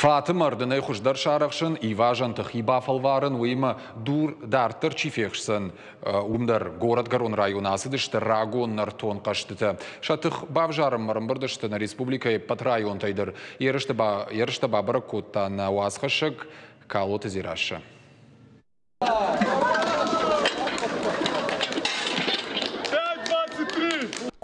Фаты ӕрдынӕй хуыздӕр сарӕхсын, ивазӕнты хи бафӕлварын, уыимӕ дур дарддӕр чи фехсдзӕн, уым дӕр горӕтгӕрон районы ацыдысты рагон нӕртон хъӕзтытӕ. Сӕ тых бавзарынмӕ ӕрӕмбырд сты нӕ республикӕйы ӕппӕт районтӕй дӕр. Ерыстӕ бабӕрӕг кодта нӕ уацхӕссӕг Калоты Дзерассӕ.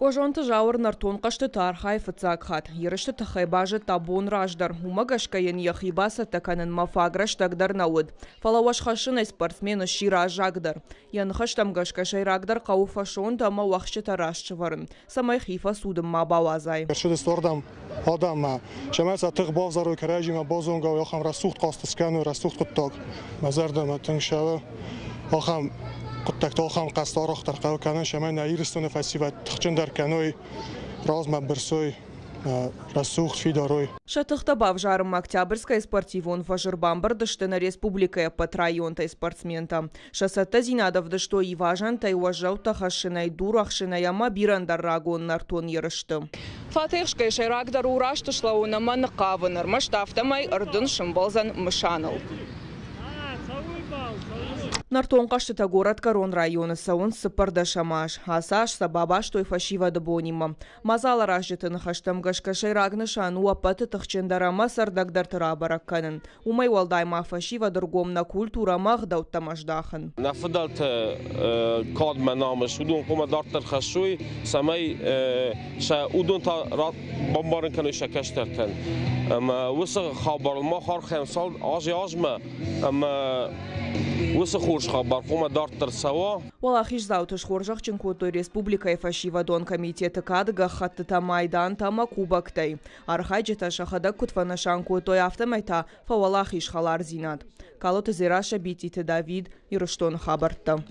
Къозонты Зауыр нӕртон хъӕзтыты архайы фыццаг хатт. Ерысты тыххӕй базыдта бон раздӕр. Уымӕ гӕсгӕ йын йӕхи бацӕттӕ кӕнынмӕ фаг рӕстӕг дӕр нӕ уыд. Фӕлӕ уӕзхӕссынӕй спортсмен сси раззагдӕр. Йӕ ныхӕстӕм гӕсгӕ сӕйрагдӕр хъӕуы фӕсонт ӕмӕ уӕхсчытӕ раст сӕвӕрын, цӕмӕй хи фӕцудын ма бауадзай. Ӕрцыдысты ардӕм адӕммӕ, цӕмӕй сӕ тых бавзарой, кӕрӕдзимӕ базонгӕ уой, ахӕм рӕсугъд хъазт скӕной, рӕсугъд хъуыддаг. Мӕ зӕрдӕмӕ тынг цӕуы ахӕм хъуыддӕгтӕ, ахӕм хъазт арӕхдӕр хъӕуы кӕнын, цӕмӕй нӕ Ирыстоны фӕсивӕд тыхджындӕр кӕной, размӕ бырсой, рӕсугъд фидарой. Сӕ тыхтӕ бавзарынмӕ Октябрьскӕйы спортивон фӕзы ӕрбамбырд сты нӕ республикӕйы ӕппӕт районтӕй спортсментӕ. Сӕ цӕттӕдзинад ӕвдыстой ивазӕнтӕй, уӕззӕуттӕ хӕссынӕй, дур ӕхсынӕй ӕмӕ бирӕ ӕндӕр рагон нӕртон ерысты. Фатехсгӕ сӕйрагдӕр у раст слӕууын ӕмӕ ныхъхъавын, ӕрмӕст афтӕмӕй ӕрдын сӕмбӕлдзӕн мысаныл. Нӕртон хъӕзтытӕ горӕтгӕрон районы цӕуынц цыппӕрдӕсӕм аз. Ацы аз сӕ бабастой фӕсивӕды бонимӕ. Мадзаларазджыты ныхӕстӕм гӕсгӕ сӕйраг нысан у ӕппӕты тыхджындӕр ӕмӕ цӕрдӕгдӕрты рабӕрӕг кӕнын. Уымӕй уӕлдай ма фӕсивӕды ргом нӕ культурӕ ӕмӕ ӕгъдӕуттӕм ӕздахын. Нӕ фыдӕлты кадмӕ намыс уыдон хъуамӕ дарддӕр хӕссой, цӕмӕй сӕ уыдон та бамбарын кӕной сӕ кӕстӕртӕн. Ӕмӕ уыцы хабарыл мах архайӕм цал азӕй-азмӕ ӕмӕ уыцы хорз хабар хъуамӕ дарддӕр цӕуа. Уӕлахиздзауты схорзӕхджын кодтой республикӕйы фӕсивӕдон комитеты кады гӕххӕттытӕ, майдантӕ ӕмӕ кубоктӕй. Архайджытӕ сӕхӕдӕг куыд фӕнысан кодтой, афтӕмӕй та фӕуӕлахиз хӕлардзинад. Калоты Дзерассӕ, Бититы Давид, Ирыстоны хабӕрттӕ.